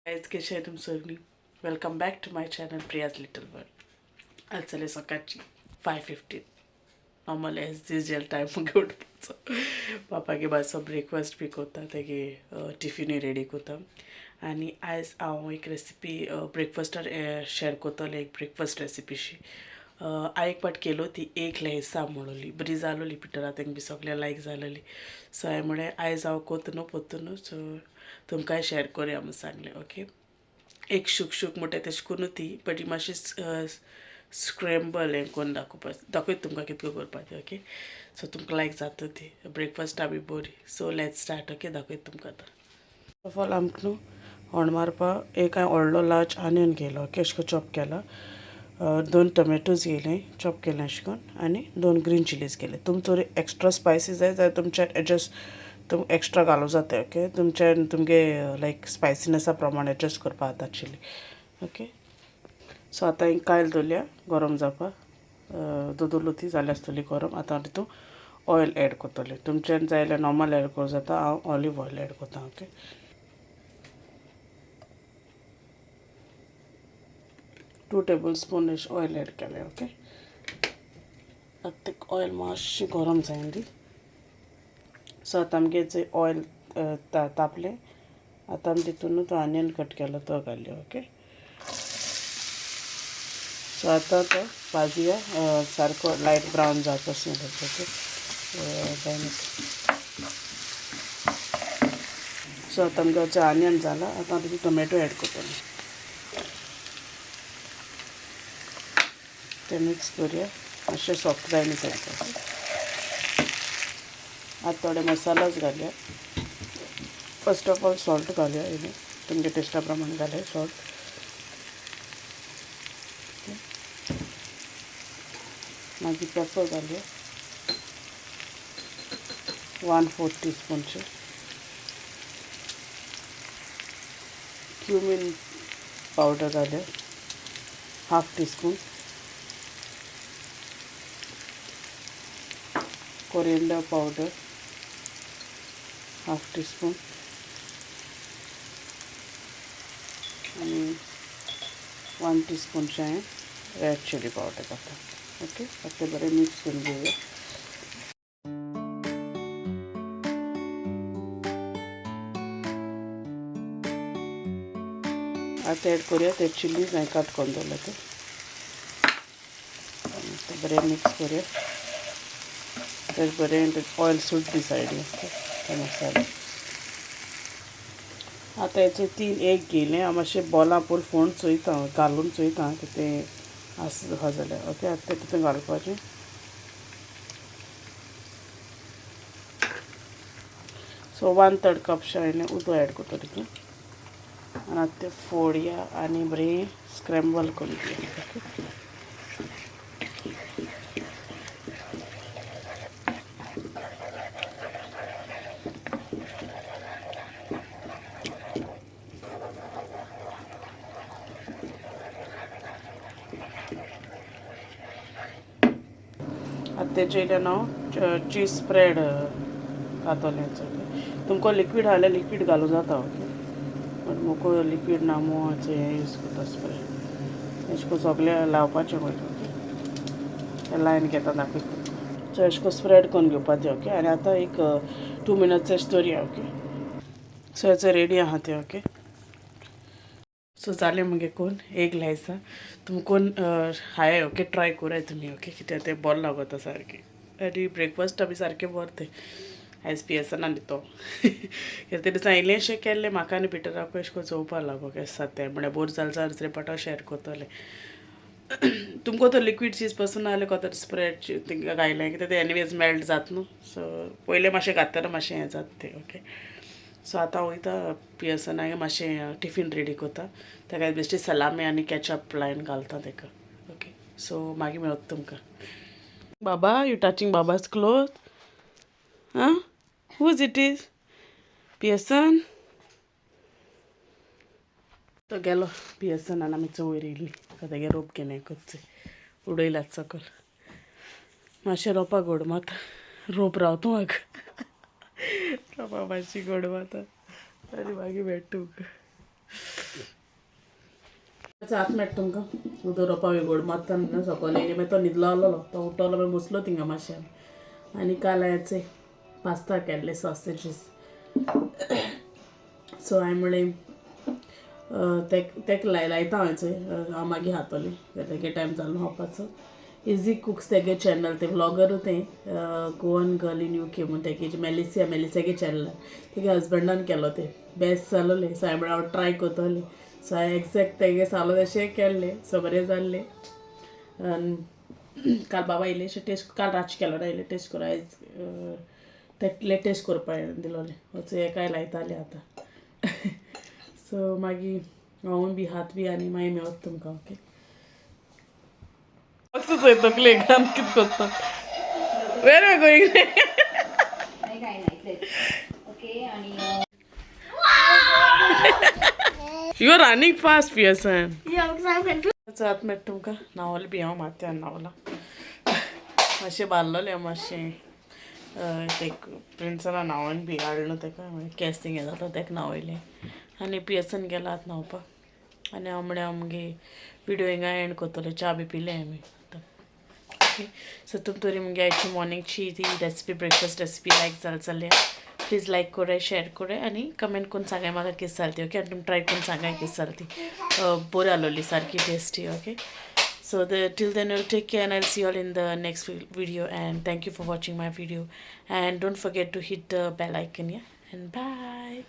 Guys, कशी आहे तुम सगळी? Welcome back to my channel Priya's little world. आज जाले सकाळची 5:15. नॉर्मल एज युजल टायम उठपाचो. पापागे मातसो ब्रेकफास्ट बी करता, तेगे टिफिनूय रेडी करता आनी आयज हांव एक रेसिपी ब्रेकफास्टार शेअर करतलें, एक ब्रेकफास्ट रेसिपीशी. हांव एक पाट केलो ती एक लेसा म्हणली, बरी जालोली, पिटरा तेंक बी सगळें लायक जालोली. सो हांवें म्हळें आयज हांव कोत्ता न्हू पोत्तू न्हू, सो तुमकांय शेअर करुया म्हूण सांगलें. ओके, एक शूक शूक म्हणटा तशें करून ती बट मातशी स्क्रॅम्बल हें करून दाखोवपा दाखयता तुमकां कितको करपा तें. ओके, सो तुमकां लायक जाता ती ब्रेकफास्टा बी बरी. So let's start. Okay, दाखयता तुमकां आतां. फर्स्ट ऑफ ऑल आमकां न्हू होण मारपा एक हांवें व्हडलो लार्ज आनियन घेयलो. ओके, अशें करून चॉप केला. दोन टोमॅटोज घेयले, चॉप केले अशें करून, आनी दोन ग्रीन चिलीज घेयले. तुमकां थोडी एक्स्ट्रा स्पायसी जाय जाल्यार तुमच्या एडजस्ट तुम एक्स्ट्रा घालूं जाता. ओके, तुमच्या तुमगे लायक स्पायसिनसा प्रमाण एडजस्ट करपा जाता चिली. ओके, सो आतां एक कायल दवरल्या गरम जावपाक. दोदोल ती जाल्या आसतली गरम. आतां तितून ऑयल एड करतलें. तुमच्यान जाय जाल्यार नॉर्मल एड करूं जाता, हांव ऑलिव ऑयल एड करता. ओके, 2 टेबल स्पून अशें ऑयल एड केलें. ओके, आतां ते ऑयल मातशें गरम जायन दी. सो आतां आमगे जे ऑयल तापलें, आतां आमी तितून तो आनियन कट केलो तो घालया. ओके, सो आतां तो भाजया सारको लायट ब्रावन जावपाक. ओके, सो आतां आमगे आनियन जाला, आतां तितून टोमॅटो एड करतलें. ते मिक्स करुया, मातशें सॉफ्ट जाय न्ही सारकें. आतां थोडे मसालाच घालया. फर्स्ट ऑफ ऑल सॉल्ट घालया, इल्लें तुमगे टेस्टा प्रमाणे घालया सॉल्ट. मागीर पेपर घालया 1/4 टी स्पूनचे. क्युमीन पावडर घालया 1/2 tea spoon. Coriander powder 1/2 tea spoon आणि 1 टी स्पूनचें हांवें रेड चिली पावडर घातला. ओके, आतां तें बरें मिक्स करून घेवया. आतां एड करुया ते चिलीज हांवें कट करून दवरले ते. ते बरें मिक्स करुया. तें बरें ऑयल सुट दी सायडीन. ओके, ते मसाले आतां हेचे 3 एग घेयले. हांव मातशें बोलां पयर फोण चोयता, घालून चोयता कितें आसा आहा जाल्यार. ओके, आतां तें तितून घालपाचें. सो 1/3 कप हांवें उदक एड करता तितून आनी आतां तें फोडया आनी बरें स्क्रॅम्बल करून दिया. ओके, आतां तेजे वयल्यान हांव चीज स्प्रेड घातलें. तुमकां लिक्वीड जाल्यार लिक्वीड घालूं जाता. ओके, बट म्हाका लिक्वीड ना म्हूण हें यूज करता स्प्रेड. अशें करून सगळें लावपाचें पयलीं. ओके, तें लायन घेता दाखयता. सो अशें करून स्प्रेड करून घेवपाचें. ओके, आनी आतां एक 2 मिनट्स अशें दवरया. ओके, सो हेचो रेडी आहा तें. ओके, सो जालें मगे कोन एक लायसा तुमी कोन हाय. ओके, ट्राय कराय तुमी. ओके, कित्याक तें बरें लागता सारकें आनी ब्रेकफास्ट बी सारकें बरें तें. आयज पियेसना न्ही तो, कित्याक ते दिसा इल्लेंशें केल्लें म्हाका आनी पिटराकूय अशें करून चोवपा लागो केशें जाता तें. म्हळ्यार बोर जालें जाल्यार दुसरे पाटो शेअर करतलें तुमकां. तो लिक्वीड चीज पसून ना जाल्यार कोतर स्प्रेड घायलें, कित्याक तें एनिवेज मेल्ट जाता न्हू. सो पयलें मातशें घाततना मातशें हें जाता तें. ओके, सो आतां वयता पियर्सनाक मातशें टिफीन रेडी करता. ताका बेश्टी सलामी आनी कॅचअप लायन घालता ताका. ओके, सो मागीर मेळत तुमकां. बाबा, you touching Baba's cloth? आं, whose it is? Pearson तो गेलो पियर्सनान आमी चवयर येयली. तेगे रोप घेवन करचे उडयलात सकल. मातशें रोपा गोड मात रोप रावता म्हाका, रोपा मातशी गोड माता आनी मागीर मेळटा तुमकां. हात मेळटा तुमकां उदक रोवपा बी गोड मात्ता सकयल येयले, मागीर तो न्हिदलो आहलोलो, तो उठलो, मागीर बसलो थिंगा मातशें. आनी काल हांवें पास्ता केल्ले, सॉसेजीस. सो हांवें म्हणलें तेक लायता हांव चोय, हांव मागीर खातोलें, तेगे टायम जालो खावपाचो. इजी कुक्स तेगे चॅनल, ते व्लॉगर तें, गोवन गर्ल इन UK म्हूण तेगे, मेलिसिया, मेलिसियागे चॅनल, तेगे हजबंडान केलो तें, बेस्ट जालोलें. सो हांवें म्हणलें हांव ट्राय करतलें. सो हांवें एग्जॅक्ट तेगे सालो तशें केल्लें, सो बरें जाल्लें. आनी काल बाबा इल्लेशें टेस्ट, काल रातचें केलो ना, इल्लें टेस्ट करून आयज तेटले टेस्ट करपा दिलोलें. वचूं एकाय लायतालें आतां. सो मागीर हांवूय बी हात बी आनी मागीर मेवत तुमकां. ओके, चोय तकलेक आनी कितें करता? वेर are going? नाही, काय नाही, इथलेच. ओके, आणि You are running fast, Pearson. Yeah, because I'm going to. हात मेळटा तुमकां. न्हांवलें बी हांव, माथ्यान न्हांवलां, मातशें बारलोलें मातशें. ते प्रिन्सना न्हांवोन बी हाडलो तेका, केंस थिंगा जाता, तेका न्हांवयलें आनी पियर्सन गेला आतां न्हांवपाक. आनी हांव म्हळ्यार हांव मुगे विडियो हिंगा एंड करतलें. च्या बी पिलें आमी आतां. ओके, सो तुम तरी मुगे आयची मॉर्निंगची ती रेसिपी, ब्रेकफास्ट रेसिपी लायक जाल जाल्यार प्लीज लायक कराय, शेअर कराय आनी कमेंट करून सांगाय म्हाका कितें जाल ती. ओके, आनी तुमी ट्राय करून सांगाय कितें जाल ती. बरी आसलोली, सारकी tasty. Okay, so the till then you'll take care and I'll see you all in the next video and thank you for watching my video and don't forget to hit the bell icon, yeah, and bye.